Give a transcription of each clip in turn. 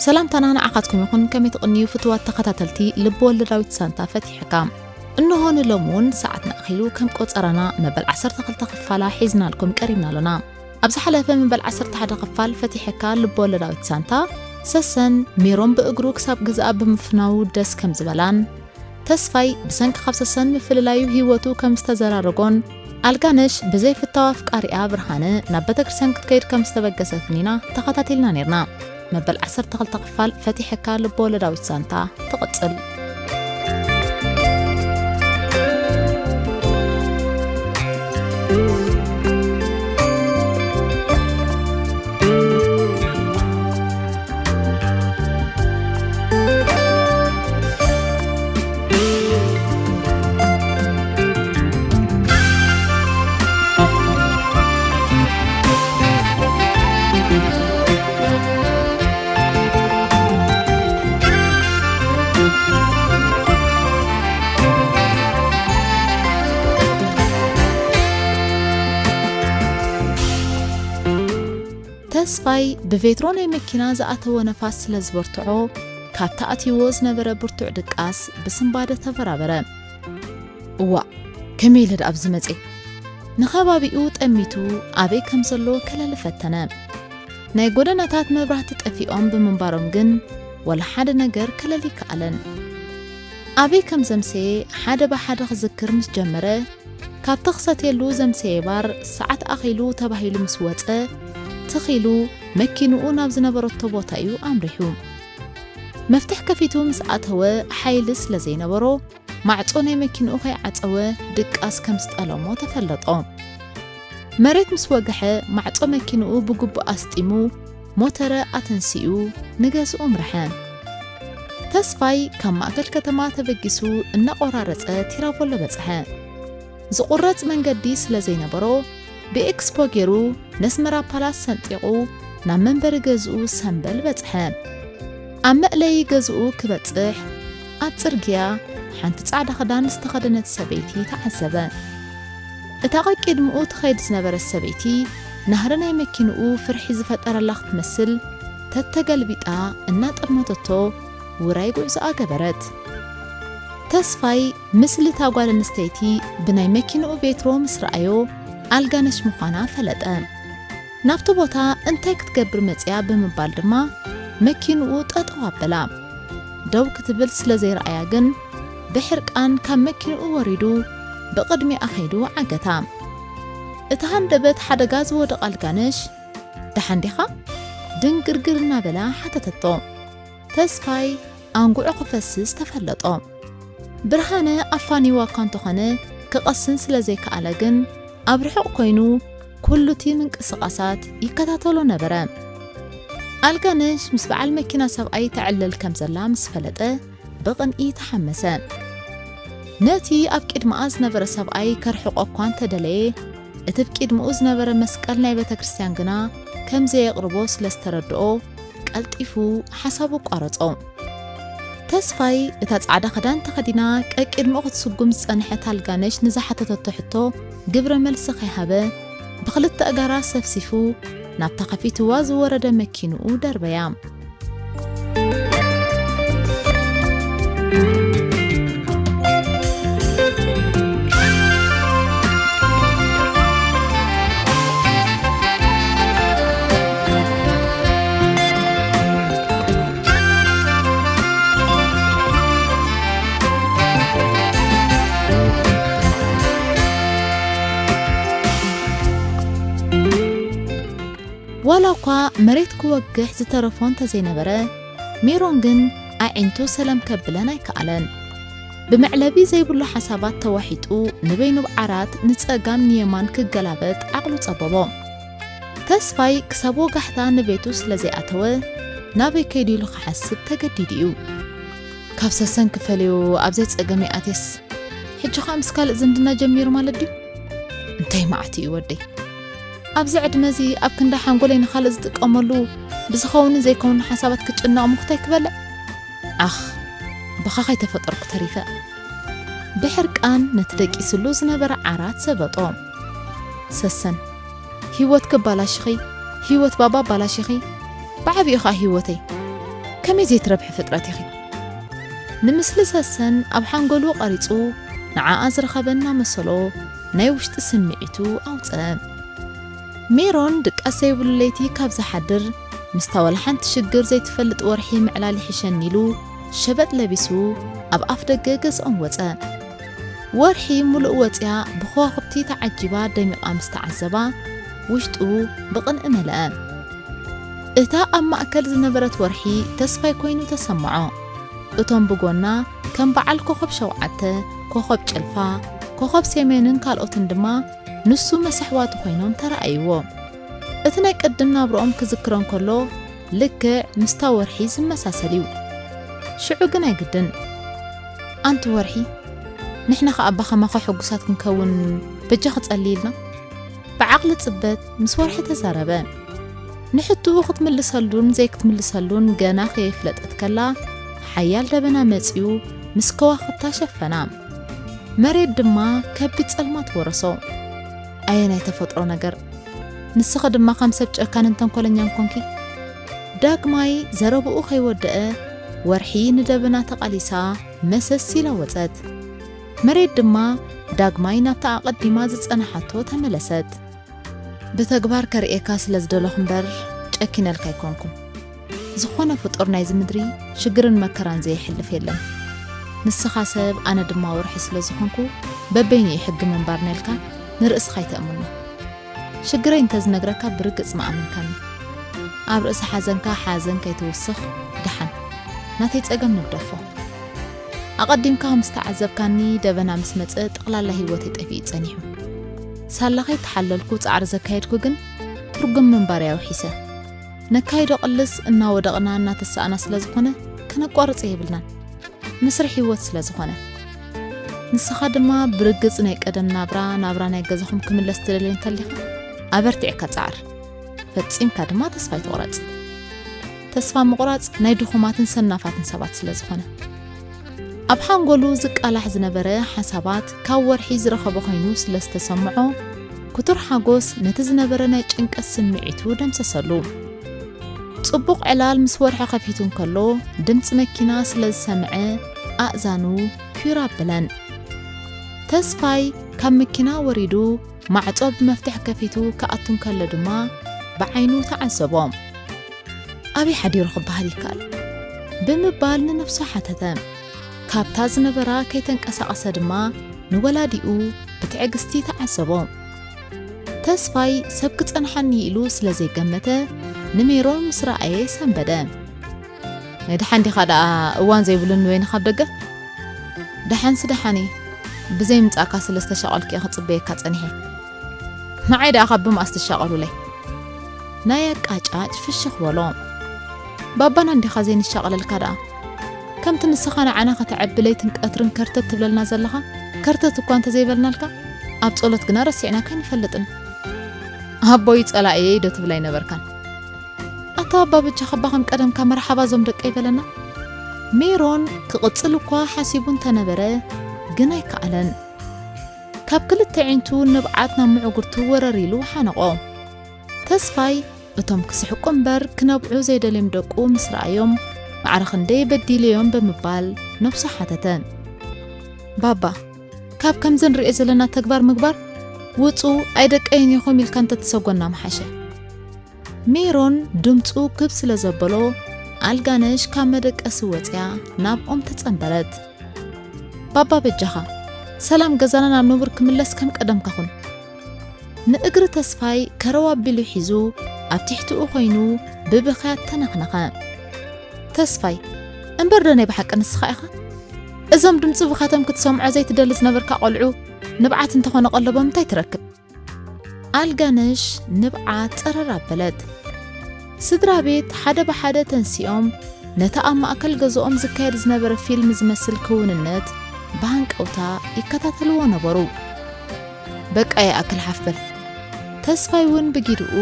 ሰላምታና ንዓኻትኩም ይኹን። ከመይ ትቕንዩ ፍቱዋት ተኸታተልቲ ልብ ወለዳዊት ሳንታ ፈቲሕካ? እንሆ ንሎሚ እውን ሰዓትና ኣኺሉ ከም ቆጸራና መበል ዓሰርተ ክልተ ክፋላ ሒዝናልኩም ቀሪብና ኣሎና። ኣብ ዝሓለፈ መበል ዓሰርተ ሓደ ክፋል ፈቲሕካ ልብ ወለዳዊት ሳንታ፣ ሰሰን ሜሮን ብእግሩ ክሳብ ገዝኣ ብምፍናዉ ደስ ከም ዝበላን፣ ተስፋይ ብሰንኪ ካብ ሰሰን ምፍልላዩ ህይወቱ ከም ዝተዘራረጎን፣ ኣልጋነሽ ብዘይፍታው ኣፍቃሪኣ ብርሃነ ናብ ቤተክርስትያን ክትከይድ ከም ዝተበገሰትን ኢና ተኸታቲልና ኔርና። መበል ዓሰርተ ክልተ ክፋል ፈቲሕካ ልብ ወለዳዊት ዛንታ ትቕጽል። ተስፋይ ብቬትሮ ናይ መኪና ዝኣተወ ነፋስ ስለ ዝበርትዖ፣ ካብቲ ኣትይዎ ዝነበረ ብርቱዕ ድቃስ ብስንባደ ተበራበረ። እዋእ፣ ከመይ ኢለ ደኣ ኣብዚ መጽየ? ንኸባቢኡ ጠሚቱ ኣበይ ከም ዘሎ ከለሊ ፈተነ። ናይ ጎደናታት መብራህቲ ጠፊኦም ብምንባሮም ግን፣ ወላ ሓደ ነገር ከለሊ ኣይከኣለን። ኣበይ ከም ዘምሰየ ሓደ ብሓደ ክዝክር ምስ ጀመረ፣ ካብቲ ክሰትየሉ ዘምሰየ ባር ሰዓት ኣኺሉ ተባሂሉ ምስ ወጸ፣ ትኽ ኢሉ መኪንኡ ናብ ዝነበረቶ ቦታ እዩ ኣምሪሑ። መፍትሕ ከፊቱ ምስ ኣተወ፣ ሓይሊ ስለ ዘይነበሮ፣ ማዕጾ ናይ መኪንኡ ከይዓጸወ ድቃስ ከም ዝጠለሞ ተፈለጦ። መሬት ምስ ወግሐ፣ ማዕጾ መኪንኡ ብግቡእ ኣስጢሙ፣ ሞተረ ኣተንሲኡ ንገዝኡ ኣምርሐ። ተስፋይ ካብ ማእከል ከተማ ተበጊሱ እናቖራረጸ ቲራቮሎ በጽሐ። ዝቑረጽ መንገዲ ስለ ዘይነበሮ፣ ብኤክስፖ ገይሩ ነስመራ ፓላስ ሰንጢቑ ናብ መንበሪ ገዝኡ ሰምበል በጽሐ። ኣብ መእለዪ ገዝኡ ክበጽሕ፣ ኣብ ጽርግያ ሓንቲ ጻዕዳ ክዳን ዝተኸደነት ሰበይቲ ተዓዘበ። እታ ቀቂድምኡ ትኸይድ ዝነበረት ሰበይቲ፣ ናህሪ ናይ መኪንኡ ፍርሒ ዝፈጠረላ ክትመስል፣ ተተገልቢጣ እናጠመተቶ ውራይ ጉዕዞኣ ገበረት። ተስፋይ፣ ምስሊ እታ ጓል ኣንስተይቲ ብናይ መኪንኡ ቬትሮ ምስ ረኣዮ፣ ኣልጋነሽ ምዃና ፈለጠ። ናብቲ ቦታ እንታይ ክትገብር መጺኣ ብምባል ድማ መኪንኡ ጠጠው ኣበላ። ደው ክትብል ስለ ዘይረኣያ ግን፣ ብሕርቃን ካብ መኪንኡ ወሪዱ ብቕድሚኣ ከይዱ ዓገታ። እቲ ሃንደበት ሓደጋ ዝወደቐ ኣልጋነሽ፣ "ደሓን ዲኻ?" ድንግርግር እናበላ ሓተተቶ። ተስፋይ ኣንጉዑ ክፈስስ ተፈለጦ። ብርሃነ ኣፋኒዋ እኳ እንተኾነ፣ ክቐስን ስለ ዘይከኣለ ግን፣ ኣብ ርሑቕ ኮይኑ ኩሉቲ ምንቅስቓሳት ይከታተሎ ነበረ። ኣልጋነሽ ምስ በዓል መኪና ሰብኣይ ተዕልል ከም ዘላ ምስ ፈለጠ፣ ብቕንኢ ተሓመሰ። ነቲ ኣብ ቅድመኣ ዝነበረ ሰብኣይ ከርሕቖ እኳ እንተደለየ፣ እቲ ብቅድመኡ ዝነበረ መስቀል ናይ ቤተ ክርስቲያን ግና ከም ዘየቕርቦ ስለ ዝተረድኦ፣ ቀልጢፉ ሓሳቡ ኣቋረጾ። ተስፋይ፣ እታ ጻዕዳ ክዳን ተኸዲና ቀቅድመኡ ክትስጉም ዝጸንሐት ኣልጋነሽ ንዝሓተተቶ ሕቶ ግብረ መልሲ ከይሃበ፣ ብኽልተ ኣእጋራ ሰፍሲፉ ናብታ ከፊትዋ ዝወረደ መኪንኡ ደርበያ። ዋላ እኳ መሬት ክወግሕ ዝተረፎ እንተዘይነበረ፣ ሜሮን ግን ኣዒንቱ ሰለም ከብለን ኣይከኣለን። ብመዕለቢ ዘይብሉ ሓሳባት ተዋሒጡ፣ ንበይኑ ብዓራት ንጸጋም ንየማን ክገላበጥ ዓቕሉ ጸበቦ። ተስፋይ ክሳብ ወጋሕታ ንቤቱ ስለ ዘይኣተወ፣ ናበይ ከይዱ ኢሉ ክሓስብ ተገዲዱ እዩ። ካብ ሰሰን ክፈልዮ ኣብ ዘይጸገም ይኣትየስ፣ ሕጂ ኸኣ ምስ ካልእ ዝምድና ጀሚሩ ማለት ድዩ? እንታይ መዓት እዩ ወደይ? ኣብዚ ዕድመ እዚ ኣብ ክንዲ ሓንጎለይ ንኻልእ ዝጥቀመሉ፣ ብዝኸውንን ዘይከውንን ሓሳባት ክጭነቕ ምኽታይ ክበልዕ? ዓኽ፣ ብኻኻ ኣይተፈጠርኩ ተሪፈ። ብሕርቃን ነቲ ደቂስሉ ዝነበረ ዓራት ዘበጦ። ሰሰን፣ ህይወት ከባላሽኺ፣ ህይወት ባባ ኣባላሽኺ፣ ብዓቢኡ ኸኣ ህይወተይ። ከመይ ዘይትረብሒ ፍጥረት ኢኺ? ንምስሊ ሰሰን ኣብ ሓንጎሉ ቀሪጹ ንዓኣ ዝረኸበ እናመሰሎ ናይ ውሽጢ ስምዒቱ ኣውጸ። ሜሮን ድቃስ ዘይብሉ ለይቲ ካብ ዝሓድር ምስታ ወላ ሓንቲ ሽግር ዘይትፈልጥ ወርሒ ምዕላል ይሕሸኒ ኢሉ ሸበጥ ለቢሱ ኣብ ኣፍ ደገ ገዝኦም ወጸ። ወርሒ ሙሉእ ወጽያ ብኸዋኽብቲ ተዓጂባ ደሚቓ ምስ ተዓዘባ ውሽጡ ብቕንኢ መለአ። እታ ኣብ ማእከል ዝነበረት ወርሒ ተስፋይ ኮይኑ ተሰምዖ። እቶም ብጎና ከም በዓል ኮኸብ ሸውዓተ፣ ኮኸብ ጭልፋ፣ ኮኸብ ሴሜንን ካልኦትን ድማ ንሱ መሳሕዋቱ ኮይኖም ተራኣይዎ። እቲ ናይ ቅድም ናብርኦም ክዝክሮ እንከሎ ልክዕ ምስታ ወርሒ ዝመሳሰል እዩ። ሽዑ ግን ኣይግድን። ኣንቲ ወርሒ፣ ንሕና ኸኣ ኣባ ኸማኸ ሕጉሳት ክንከውን በጃኺ ጸልይልና። ብዓቕሊ ጽበት ምስ ወርሒ ተዛረበ። ንሕትኡ ክትምልሰሉን ዘይክትምልሰሉን ገና ከየፍለጠት ከላ ሓያል ደበና መጺኡ ምስ ከዋኽብታ ሸፈና። መሬት ድማ ከቢድ ጸልማት ወረሶ። ኣየ ናይ ተፈጥሮ ነገር! ንስኺ ድማ ከም ሰብ ጨካንን ተንኮለኛን ኮንኪ። ዳግማይ ዘረብኡ ከይወደአ ወርሒ ንደበና ተቓሊሳ መሰስ ኢላ ወጸት። መሬት ድማ ዳግማይ ናብታ ኣቐዲማ ዝጸንሓቶ ተመለሰት። ብተግባር ከርእየካ ስለ ዝደለኹ እምበር ጨኪነልካ ኣይኮንኩን። ዝኾነ ፍጡር ናይዚ ምድሪ ሽግርን መከራን ዘየሕልፍ የለን። ንስኻ ሰብ ኣነ ድማ ወርሒ ስለ ዝኾንኩ በበይኑ እዩ ሕጊ ምንባርና ኢልካ ንርእስኻ ኣይተእምኖ። ሽግረይ እንተዝነግረካ ብርግጽ ምኣመንካኒ። ኣብ ርእሲ ሓዘንካ ሓዘን ከይትውስኽ ደሓን ናተይ ጸገም ንግደፎ። ኣቐዲምካ ከም ዝተዓዘብካኒ ደበና ምስ መጸ ጠቕላላ ህይወተይ ጠፊኡ ጸኒሑ። ሳላ ከይተሓለልኩ ጻዕሪ ዘካየድኩ ግን ትርጉም ምንባረይ ኣውሒሰ። ነካይዶ ቅልስ እናወደቕና እናተሳእና ስለ ዝኾነ ከነቋርጾ የብልናን። መስርሕ ህይወት ስለ ዝኾነ። ንስኻ ድማ ብርግጽ ናይ ቀደም ናብራ፣ ናብራ ናይ ገዛኹም ክምለስ ትደሊ እንተሊኻ ኣበርቲዕካ ጻዕር። ፈጺምካ ድማ ተስፋ ኣይትቑረጽ። ተስፋ ምቑራጽ ናይ ድኹማትን ሰናፋትን ሰባት ስለ ዝኾነ። ኣብ ሓንጎሉ ዝቃላሕ ዝነበረ ሓሳባት ካብ ወርሒ ዝረኸቦ ኮይኑ ስለ ዝተሰምዖ፣ ክቱር ሓጎስ ነቲ ዝነበረ ናይ ጭንቀት ስምዒቱ ደምሰሰሉ። ጽቡቕ ዕላል ምስ ወርሒ ከፊቱ እንከሎ፣ ድምጺ መኪና ስለ ዝሰምዐ ኣእዛኑ ኲር ኣብለን። ተስፋይ ካብ መኪና ወሪዱ ማዕጾ ብመፍትሕ ከፊቱ ክኣቱ እንከሎ ድማ ብዓይኑ ተዓዘቦ። ኣበይ ሓዲሩ ክበሃል ይከኣል? ብምባል ንነፍሱ ሓተተ። ካብታ ዝነበራ ከይተንቀሳቐሰ ድማ ንወላዲኡ ብትዕግስቲ ተዓዘቦ። ተስፋይ ሰብ ክጸንሓኒ ኢሉ ስለ ዘይገመተ ንሜሮን ምስ ረኣየ ሰንበደ። "ናይ ደሓን ዲኻ ደኣ እዋን ዘይብሉኒ ወይኒ ካብ ደገ?" "ደሓንሲ ደሓን እየ። ብዘይ ምጻእካ ስለ ዝተሻቐልኩ እየ ክጽበየካ ጸኒሐ። ንዓይ ደኣ ካብ ብመኣስ ትሻቐሉለይ?" ናይ ኣቃጫጭ ፍሽኽ በሎ። "ባባና እንዲኻ ዘይንሻቐለልካ ደኣ? ከምቲ ንስኻ ንዓና ከተዕቢ ለይትን ቀትርን ከርተት ትብለልና ዘለኻ፣ ከርተት እኳ እንተዘይበልናልካ፣ ኣብ ጸሎት ግና ረሲዕናካ ኣይንፈልጥን። ኣቦይ ጸላእየይ ዶ ትብል ኣይነበርካን?" "ኣታ ኣባ በጃኻ እባ ከም ቀደምካ መርሓባ እዞም ደቀይ በለና?" ሜሮን ክቕጽል እኳ ሓሲቡ እንተነበረ፣ ግን ኣይከኣለን። ካብ ክልተ ኣዒንቱ ንብዓት ናብ ምዕጉርቱ ወረር ኢሉ ሓነቖ። ተስፋይ እቶም ክስሕቁ እምበር ክነብዑ ዘይደልዮም ደቁ ምስ ረኣዮም፣ "ማዕረ ክንደይ በዲለዮም?" ብምባል ነብሱ ሓተተ። "ባባ፣ ካብ ከምዚ ንሪኦ ዘለና ተግባር ምግባር ውጹ ኣይደቀይን ኢኹም ኢልካ እንተትሰጎና ምሓሸ።" ሜሮን ድምጹ ክብ ስለ ዘበሎ፣ ኣልጋነሽ ካብ መደቀሲ ወጽያ ናብኦም ተጸንበረት። "ባባ በጃኻ፣ ሰላም ገዛና ናብ ንቡር ክምለስ ከም ቀደምካ ኩን።" ንእግሪ ተስፋይ ከረው ኣቢሉ ሒዙ ኣብ ትሕቲኡ ኮይኑ ብብኽያት ተነኽነኸ። "ተስፋይ፣ እምበር ዶ ናይ ብሓቂ ንስኻ ኢኻ? እዞም ድምጺ ብኻቶም ክትሰምዖ ዘይትደሊ ዝነበርካ ቆልዑ ንብዓት እንተኾነ ቀለቦም እንታይ ትረክብ?" ኣልጋነሽ ንብዓት ጸረር ኣበለት። ስድራ ቤት ሓደ ብሓደ ተንሲኦም ነቲ ኣብ ማእከል ገዝኦም ዝካየድ ዝነበረ ፊልም ዝመስል ክውንነት ብሃንቀውታ ይከታተልዎ ነበሩ። "በቃ ይኣክል ሓፍ በል!" ተስፋይ እውን ብጊድኡ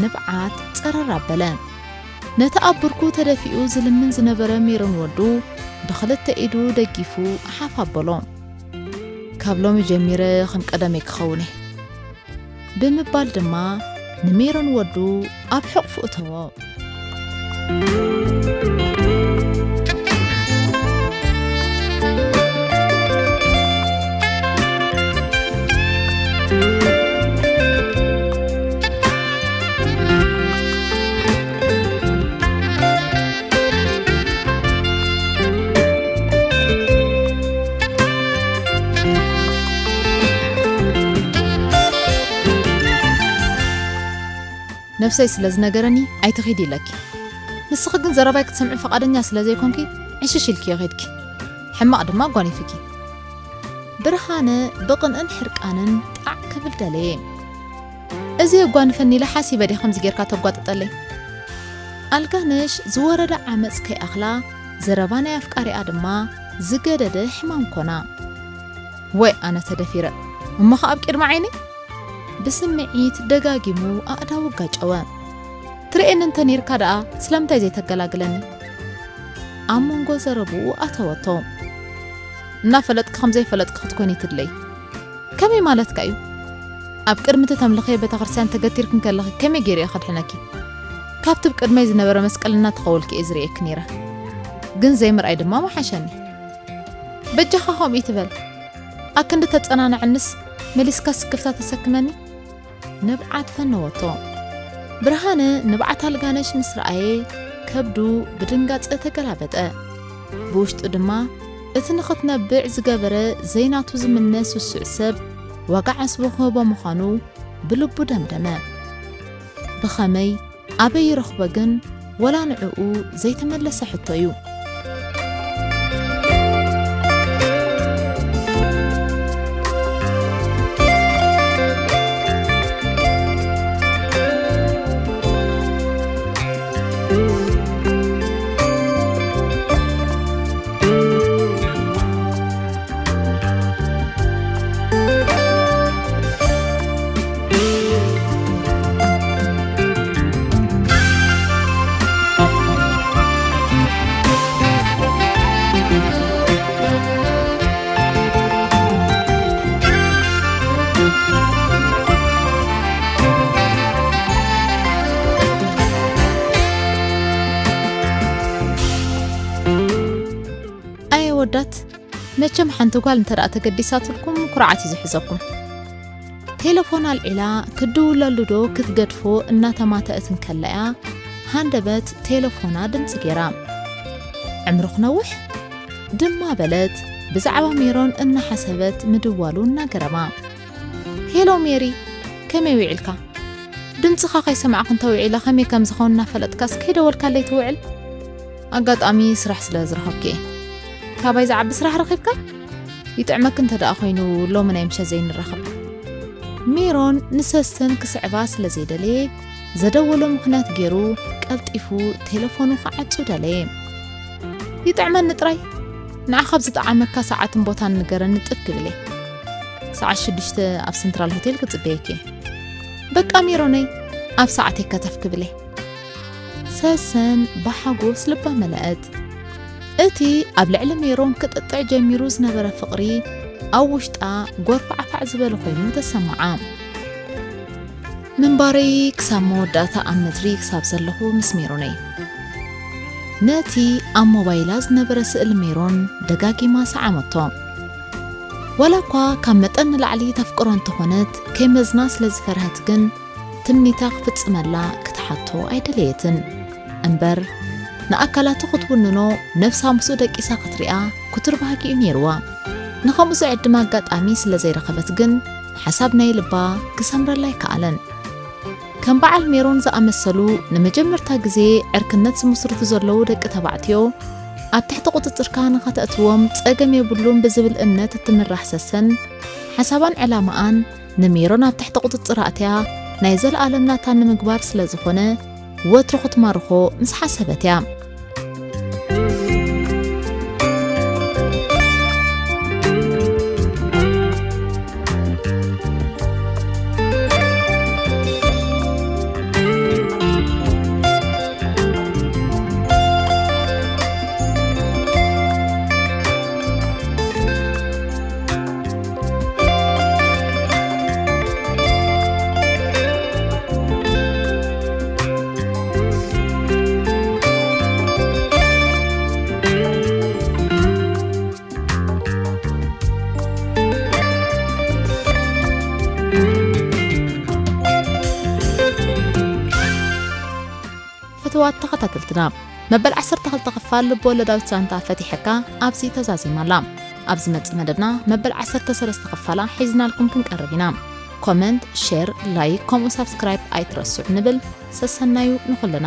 ንብዓት ጸረር ኣበለ። ነቲ ኣብ ብርኩ ተደፊኡ ዝልምን ዝነበረ ሜሮን ወዱ ብኽልተ ኢዱ ደጊፉ ሓፍ ኣበሎ። "ካብ ሎሚ ጀሚረ ከም ቀደመይ ክኸውን እየ" ብምባል ድማ ንሜሮን ወዱ ኣብ ሕቕፉ እተዎ። ነብሰይ ስለ ዝነገረኒ ኣይትኺድ ኢለኪ። ንስኺ ግን ዘረባይ ክትሰምዒ ፈቓደኛ ስለ ዘይኮንኪ ዕሽሽ ኢልኪዮ ኸድኪ። ሕማቕ ድማ ኣጓኒፍኪ። ብርሃነ ብቕንእን ሕርቃንን ጣዕ ክብል ደለየ። እዚ የጓንፈኒ ኢለ ሓሲበ ድየ ከምዚ ጌርካ ተጓጥጠለይ? ኣልጋነሽ ዝወረደ ዓመጽ ከይኣኽላ ዘረባ ናይ ኣፍቃሪኣ ድማ ዝገደደ ሕማም ኮና። ወይ ኣነ ተደፊረ እሞ ኸኣ ኣብ ቅድሚ ዓይነይ? ብስምዒት ደጋጊሙ ኣእዳው ኣጋጨወ። ትርእየኒ እንተ ኔርካ ደኣ ስለምንታይ ዘይተገላግለኒ? ኣብ መንጎ ዘረብኡ ኣተወቶ። እናፈለጥኪ ከም ዘይፈለጥኪ ክትኮኒ ትድለይ። ከመይ ማለትካ እዩ? ኣብ ቅድሚ እቲ ተምልኽዮ ቤተ ክርስቲያን ተገቲርኪ እንከለኺ ከመይ ገይረ እየ ከድሕነኪ? ካብቲ ብቅድመይ ዝነበረ መስቀል እናተኸወልኪ እየ ዝርእየኪ ነይረ። ግን ዘይምርኣይ ድማ ምሓሸኒ። በጃኻ ከምኡ ይትበል። ኣክንዲ ተጸናንዐንስ መሊስካ ስክፍታ ተሰክመኒ? ንብዓት ፈነወቶ። ብርሃነ ንብዓት ኣልጋነሽ ምስ ረኣየ ከብዱ ብድንጋጸ ተገላበጠ። ብውሽጡ ድማ እቲ ንኽትነብዕ ዝገበረ ዘይናቱ ዝምነ ስሱዕ ሰብ ዋጋ ዓስቡ ክህቦ ምዃኑ ብልቡ ደምደመ። ብኸመይ ኣበይ ይረኽቦ ግን ወላ ንዕኡ ዘይተመለሰ ሕቶ እዩ። ኣየ ወዳት፣ መቸም ሓንቲ ጓል እንተ ደኣ ተገዲሳትልኩም ኩርዓት እዩ ዝሕዘኩም። ቴለፎን ኣልዒላ ክትድውለሉ ዶ ክትገድፎ እናተማተአት እንከላ እያ ሃንደበት ቴለፎና ድምጺ ገይራ። ዕምሩ ክነውሕ ድማ በለት ብዛዕባ ሜሮን እናሓሰበት ምድዋሉ እናገረማ። ሄሎ ሜሪ፣ ከመይ ውዒልካ? ድምጽኻ ከይሰማዕኩ እንተ ውዒለ ከመይ ከም ዝኸውን እናፈለጥካስ ከይደወልካለይ ትውዕል? ኣጋጣሚ ስራሕ ስለ ዝረኸብኩ እየ። ካባይ ዝዓቢ ስራሕ ረኺብካ? ይጥዕመኪ እንተ ደኣ ኮይኑ ሎሚ ናይ ምሸት ዘይንራኸብ። ሜሮን ንሰሰን ክስዕባ ስለ ዘይደለየ ዘደወሎ ምኽንያት ገይሩ ቀልጢፉ ቴለፎኑ ክዓጹ ደለየ። ይጥዕመኒ ጥራይ። ንዓኻ ኣብ ዝጠዓመካ ሰዓትን ቦታን ንገረኒ ጥብ ክብል እየ። ሰዓት ሽዱሽተ ኣብ ሰንትራል ሆቴል ክጽበየኪ እየ። በቃ ሜሮነይ፣ ኣብ ሰዓተይ ከተፍ ክብል እየ። ሰሰን ብሓጎስ ልባ መለአት። እቲ ኣብ ልዕሊ ሜሮን ክጥጥዕ ጀሚሩ ዝነበረ ፍቕሪ ኣብ ውሽጣ ጎርፋዕፋዕ ዝበለ ኮይኑ ተሰምዓ። ምንባረይ ክሳብ መወዳእታ ኣብ ምድሪ ክሳብ ዘለኹ ምስ ሜሮነይ። ነቲ ኣብ ሞባይላ ዝነበረ ስእሊ ሜሮን ደጋጊማ ሰዓመቶ። ዋላ እኳ ካብ መጠን ንላዕሊ ተፍቅሮ እንተኾነት፣ ከይመዝና ስለ ዝፈርሀት ግን ትምኒታ ክፍጽመላ ክትሓቶ ኣይደለየትን። እምበር፣ ንኣካላቱ ክትውንኖ፣ ነፍሳ ምስኡ ደቂሳ ክትሪኣ ክቱር ባህጊ እዩ ነይርዋ። ንኸምኡ ዝዕድም ኣጋጣሚ ስለ ዘይረኸበት ግን፣ ሓሳብ ናይ ልባ ክሰምረላ ኣይከኣለን። ከም በዓል ሜሮን ዝኣመሰሉ ንመጀመርታ ግዜ ዕርክነት ዝምስርቱ ዘለዉ ደቂ ተባዕትዮ፣ ኣብ ትሕቲ ቁጽጽርካ ንኸተእትዎም ጸገም የብሉን ብዝብል እምነት እትምራሕ ሰሰን፣ ሓሳባን ዕላማኣን ንሜሮን ኣብ ትሕቲ ቁጽጽር ኣእትያ ናይ ዘለኣለም ናታ ንምግባር ስለ ዝኾነ፣ ወትሩ ክትማርኾ ምስ ሓሰበት እያ። ፍትዋት ተኸታተልትና፣ መበል ዓሰርተ ክልተ ክፋል ልብ-ወለዳዊት ዛንታ ፈቲሐካ ኣብዚ ተዛዚማ ኣላ። ኣብ ዝመጽእ መደብና መበል ዓሰርተ ሰለስተ ክፋላ ሒዝናልኩም ክንቀርብ ኢና። ኮመንት፣ ሼር፣ ላይክ ከምኡ ሳብስክራይብ ኣይትረስዑ ንብል። ሰሰናዩ ንኹልና።